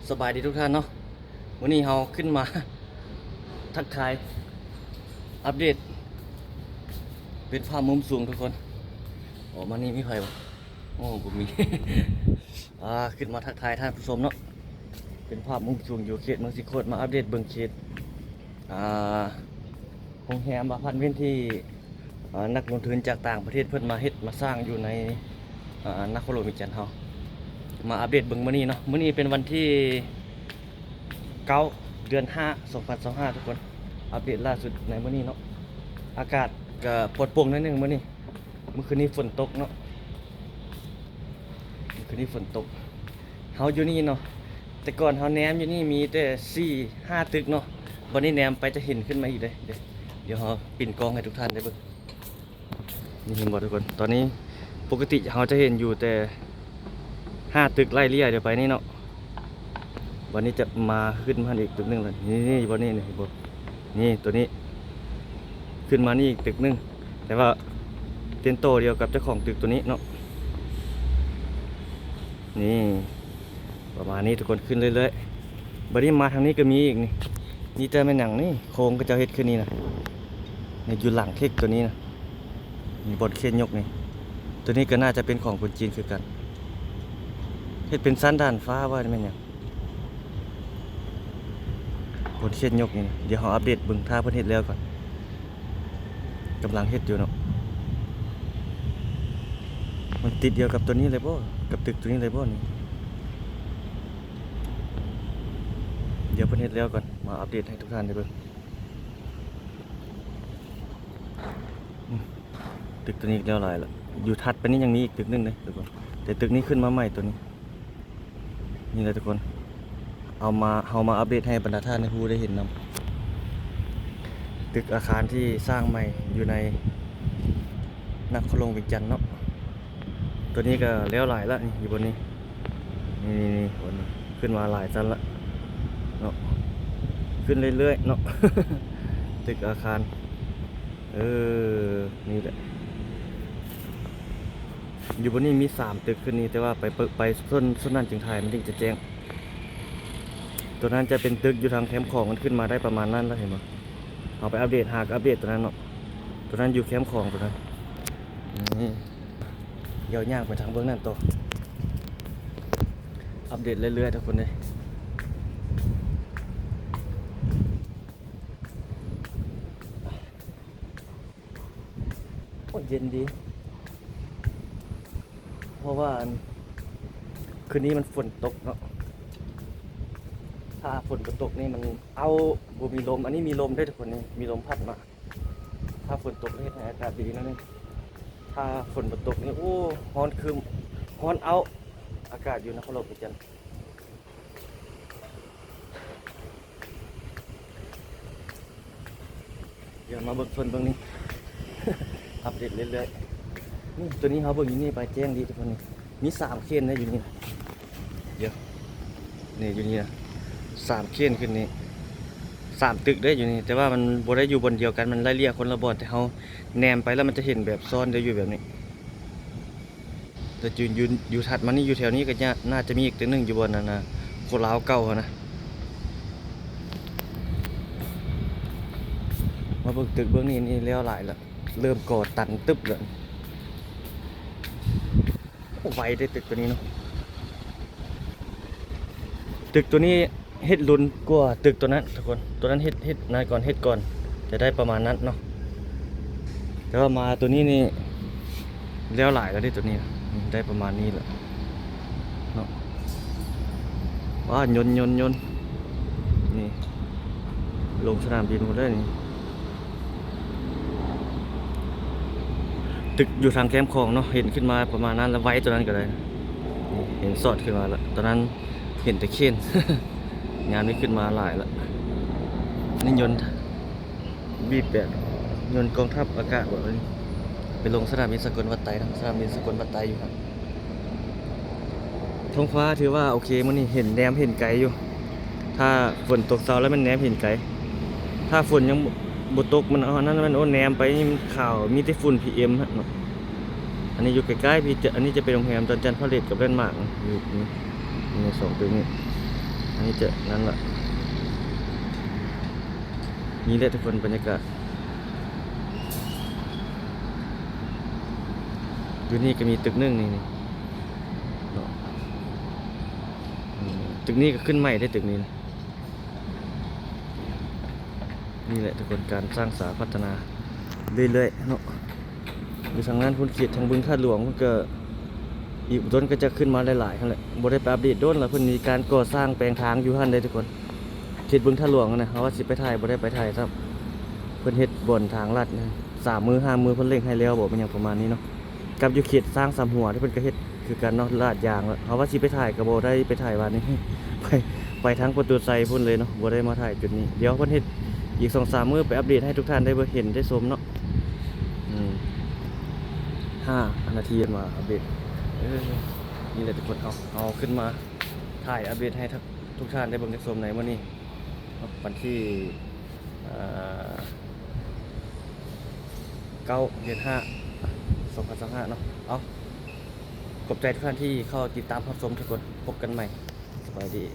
ສະບາຍດີທຸກທ່ານເນາະ, ມື້ນີ້ເຮົາຂຶ້ນມາທັກທາຍ ອັບເດດ ເປັນພາບມຸມສູງທຸກຄົນ. ອອກມານີ້ມີໃຜບໍ່? ໂອ້ ບໍ່ມີ. ອາ ຂຶ້ນມາທັກທາຍທ່ານຜູ້ຊົມເນາະ, ເປັນພາບມຸມສູງຢູ່ເຂດເມືອງສີໂຄດ, ມາອັບເດດເບິ່ງເຂດ ອາ ໂຮງແຮມອາພາດເມັນທີ່ ອາ ນັກລົງທຶນຈາກຕ່າງປະເທດເພິ່ນມາເຮັດມາສ້າງຢູ່ໃນ ອາ ນະຄອນຫຼວງວຽງຈັນເຮົາ. ມາອັບເດດເບິ່ງມື້ນີ້ເນາະ, ມື້ນີ້ເປັນວັນທີເກົ້າ ເດືອນຫ້າ ສອງພັນຊາວຫ້າ ທຸກຄົນ. ອັບເດດລ່າສຸດໃນມື້ນີ້ເນາະ, ອາກາດກະປອດໂປ່ງໜ້ອຍໜຶ່ງມື້ນີ້. ມື້ຄືນນີ້ຝົນຕົກເນາະ, ມື້ຄືນນີ້ຝົນຕົກ. ເຮົາຢູ່ນີ້ເນາະ, ແຕ່ກ່ອນເຮົາແນມຢູ່ນີ້ມີແຕ່ສີ່ຫ້າຕຶກເນາະ, ບັດນີ້ແນມໄປຈະເຫັນຂຶ້ນມາອີກເດ້. ດຽວເຮົາປິ່ນກ້ອງໃຫ້ທຸກທ່ານໄດ້ເບິ່ງ. ນີ້ເຫັນບໍ່ທຸກຄົນ? ຕອນນີ້ປົກກະຕິເຮົາຈະເຫັນຢູ່ແຕ່ຫ້າຕຶກໄລ່ເລ່ຍດຽວໄປນີ້ເນາະ. ບັດນີ້ຈະມາຂຶ້ນມາອີກຕຶກໜຶ່ງແລ້ວ. ນີ້ ນີ້ ຢູ່ບ່ອນນີ້ ນີ້ ເຫັນບໍ່? ນີ້ ຕົວນີ້ ຂຶ້ນມານີ້ອີກຕຶກໜຶ່ງ, ແຕ່ວ່າເປັນໂຕດຽວກັບເຈົ້າຂອງຕຶກຕົວນີ້ເນາະ. ນີ້ ປະມານນີ້ທຸກຄົນ, ຂຶ້ນເລື້ອຍໆ. ບັດນີ້ມາທາງນີ້ກໍມີອີກນີ້. ນີ້ແຕ່ແມ່ນຫຍັງນີ້? ໂຄງເຂົາເຈົ້າເຮັດຂຶ້ນນີ້ນະ, ນີ້ຢູ່ຫຼັງເທັກຕົວນີ້ນະ. ມີບ່ອນເຄນຍົກນີ້, ຕົວນີ້ກໍໜ້າຈະເປັນຂອງຄົນຈີນຄືກັນ. ເຮັດເປັນຊັ້ນດາດຟ້າວ່າແມ່ນຫຍັງ? ບ່ອນເຄນຍົກນີ້ນະ, ດຽວເຮົາອັບເດດເບິ່ງ ຖ້າເພິ່ນເຮັດແລ້ວກ່ອນ. ກຳລັງເຮັດຢູ່ເນາະ. ມັນຕິດດຽວກັບຕົວນີ້ເລີຍບໍ່? ກັບຕຶກຕົວນີ້ເລີຍບໍ່ນີ້? ດຽວເພິ່ນເຮັດແລ້ວກ່ອນ ມາອັບເດດໃຫ້ທຸກທ່ານໄດ້ເບິ່ງ. ອືມ ຕຶກຕົວນີ້ແລ້ວຫຼາຍລະ, ຢູ່ຖັດໄປນີ້ຍັງມີອີກຕຶກໜຶ່ງເດ້ທຸກຄົນ, ແຕ່ຕຶກນີ້ຂຶ້ນມາໃໝ່ຕົວນີ້. ນີ້ແຫຼະທຸກຄົນ, ເອົາມາ ເຮົາມາອັບເດດໃຫ້ບັນດາທ່ານໄດ້ຮູ້ໄດ້ເຫັນນຳ. ຕຶກອາຄານທີ່ສ້າງໃໝ່ຢູ່ໃນນະຄອນຫຼວງວຽງຈັນເນາະ. ຕົວນີ້ກໍແລ້ວຫຼາຍລະ ນີ້ ຢູ່ບ່ອນນີ້. ນີ້ໆໆ ບ່ອນນີ້ ຂຶ້ນມາຫຼາຍຊັ້ນລະເນາະ, ຂຶ້ນເລື້ອຍໆເນາະ ຕຶກອາຄານ. ເອີ ນີ້ແຫຼະ ຢູ່ບ່ອນນີ້ມີສາມຕຶກຂຶ້ນນີ້, ແຕ່ວ່າໄປ ໄປ ໄປໂຊນ ໂຊນນັ້ນຈຶ່ງຖ່າຍ ມັນຈຶ່ງຈະແຈ້ງ. ຕົວນັ້ນຈະເປັນຕຶກຢູ່ທາງແຄມຂອງ, ມັນຂຶ້ນມາໄດ້ປະມານນັ້ນລະ ເຫັນບໍ່? ເຮົາໄປອັບເດດ ຫາກະອັບເດດຕົວນັ້ນເນາະ, ຕົວນັ້ນຢູ່ແຄມຂອງຕົວນັ້ນ. ນີ້ ດຽວຍ່າງໄປທາງເບື້ອງນັ້ນຕໍ່, ອັບເດດເລື້ອຍໆທຸກຄົນເດ້. ໂອ້ ເຢັນດີ ເພາະວ່າ ອັນ ຄືນນີ້ມັນຝົນຕົກເນາະ, ຖ້າຝົນບໍ່ຕົກນີ້ມັນ ເອົ້າ ບໍ່ມີລົມ. ອັນນີ້ມີລົມເດ້ທຸກຄົນ, ນີ້ມີລົມພັດມາ. ຖ້າຝົນຕົກເຮັດໃຫ້ອາກາດດີໜ້ອຍໜຶ່ງ, ຖ້າຝົນບໍ່ຕົກນີ້ ໂອ້ ຮ້ອນຄຶ້ມ ຮ້ອນເອົ້າ. ອາກາດຢູ່ນະຄອນຫຼວງວຽງຈັນ ດຽວມາເບິ່ງເພິ່ນເບິ່ງນີ້ ອັບເດດເລື້ອຍໆ. ນີ້ ຕົວນີ້ເຮົາເບິ່ງຢູ່ນີ້ໄປແຈ້ງດີທຸກຄົນ, ນີ້ມີສາມເຄນເດ້ຢູ່ນີ້. ດຽວ ນີ້ຢູ່ນີ້ນະ ສາມເຄນຂຶ້ນນີ້ ສາມຕຶກເດ້ຢູ່ນີ້, ແຕ່ວ່າມັນບໍ່ໄດ້ຢູ່ບ່ອນດຽວກັນ, ມັນໄລ່ເລ່ຍຄົນລະບ່ອນ, ແຕ່ເຮົາແນມໄປແລ້ວມັນຈະເຫັນແບບຊ້ອນເດ້ ຢູ່ແບບນີ້. ແຕ່ຢູ່ ຢູ່ ຢູ່ຖັດມານີ້ ຢູ່ແຖວນີ້ກໍ ໜ້າ ໜ້າຈະມີອີກຕຶກໜຶ່ງ ຢູ່ບ່ອນນັ້ນນະ ຄົນລາວເກົ່າຫັ້ນນະ. ມາເບິ່ງຕຶກເບື້ອງນີ້ ນີ້ແລ້ວຫຼາຍລະ ເລີ່ມກໍ່ຕັນຕຶບລະ. ໂອ້ ໄວເດ້ຕຶກຕົວນີ້ເນາະ, ຕຶກຕົວນີ້ເຮັດລຸນກວ່າຕຶກຕົວນັ້ນທຸກຄົນ. ຕົວນັ້ນເຮັດ ເຮັດນັ້ນກ່ອນ ເຮັດກ່ອນ ຈະໄດ້ປະມານນັ້ນເນາະ, ແຕ່ວ່າມາຕົວນີ້ນີ້ແລ້ວຫຼາຍແລ້ວເດ້ ຕົວນີ້ໄດ້ປະມານນີ້ແຫຼະເນາະ. ວ້າ ຍົນ ຍົນ ຍົນ ນີ້ ລົງສະໜາມບິນໝົດເລີຍນີ້. ຕຶກຢູ່ທາງແຄມຂອງເນາະ ເຫັນຂຶ້ນມາປະມານນັ້ນລະ ໄວຕົວນັ້ນກໍໄດ້. ນີ້ ເຫັນຊອດຂຶ້ນມາລະ ຕອນນັ້ນເຫັນແຕ່ເຄນ ຍາມນີ້ຂຶ້ນມາຫຼາຍລະ. ນີ້ຍົນ ບີບແບບຍົນກອງທັບອາກາດບໍ່ນີ້ ໄປລົງສະໜາມບິນສາກົນວັດໄຕເນາະ, ສະໜາມບິນສາກົນວັດໄຕຢູ່ຫັ້ນ. ທ້ອງຟ້າຖືວ່າໂອເຄ ມື້ນີ້ເຫັນ ແນມເຫັນໄກຢູ່. ຖ້າຝົນຕົກເຊົາແລ້ວແມ່ນແນມເຫັນໄກ, ຖ້າຝົນຍັງບໍ່ຕົກ ມັນ ອັນນັ້ນແມ່ນ ໂອ້ ແນມໄປນີ້ມັນຂາວ ມີແຕ່ຝຸ່ນ ພີເອັມ ເນາະ. ອັນນີ້ຢູ່ໃກ້ໆ ພີ່ຈະ ອັນນີ້ຈະເປັນໂຮງແຮມດອນຈັນພາເລດກັບແລນມາກ ຢູ່ນີ້ ໃນສອງຕຶກນີ້ ອັນນີ້ຈະນັ້ນລະ ນີ້ແຫຼະທຸກຄົນ ບັນຍາກາດ ຢູ່ນີ້ກໍມີຕຶກໜຶ່ງນີ້ ນີ້ເນາະ ອືມ ຕຶກນີ້ກໍຂຶ້ນໃໝ່ເດ້ ຕຶກນີ້ນະ. ນີ້ແຫຼະທຸກຄົນ ການສ້າງສາພັດທະນາເລື້ອຍໆເນາະ ຢູ່ທາງນັ້ນພຸ້ນ ເຂດທາງບຶງທາດຫຼວງພຸ້ນ ກໍອີກບໍ່ດົນກໍຈະຂຶ້ນມາຫຼາຍໆຫັ້ນແຫຼະ ບໍ່ໄດ້ໄປອັບເດດດົນລະ ເພິ່ນມີການກໍ່ສ້າງແປງທາງຢູ່ຫັ້ນເດ້ທຸກຄົນ ເຂດບຶງທາດຫຼວງຫັ້ນນະ ເຮົາວ່າຊິໄປຖ່າຍ ບໍ່ໄດ້ໄປຖ່າຍຊ້ຳ ເພິ່ນເຮັດບ່ອນທາງລັດ ສາມມື້ຫ້າມື້ ເພິ່ນເລັ່ງໃຫ້ແລ້ວບໍ ແມ່ນຫຍັງປະມານນີ້ເນາະ. ກັບຢູ່ເຂດຊາງສາມຫົວທີ່ເພິ່ນກໍເຮັດຄືກັນເນາະ ລາດຢາງ ເຮົາວ່າຊິໄປຖ່າຍກໍບໍ່ໄດ້ໄປຖ່າຍ ບາດນີ້ ໄປ ໄປທາງປະຕູໄຊພຸ້ນເລີຍເນາະ ບໍ່ໄດ້ມາຖ່າຍຈຸດນີ້ ດຽວເພິ່ນເຮັດອີກສອງສາມມື້ ໄປອັບເດດໃຫ້ທຸກທ່ານໄດ້ເບິ່ງ ເຫັນໄດ້ຊົມເນາະ ອືມ ຫ້ານາທີມາອັບເດດ ເອີ ນີ້ແຫຼະທຸກຄົນ ເຮົາ ເຮົາຂຶ້ນມາຖ່າຍອັບເດດໃຫ້ ທຸກທ່ານໄດ້ເບິ່ງໄດ້ຊົມໃນມື້ນີ້ເນາະ ວັນທີ ເອີ ເກົ້າ ເດືອນຫ້າ ສອງພັນຊາວຫ້າເນາະ ເອົາ ຂອບໃຈທຸກທ່ານທີ່ເຂົ້າຕິດຕາມຮັບຊົມທຸກຄົນ ພົບກັນໃໝ່ ສະບາຍດີ.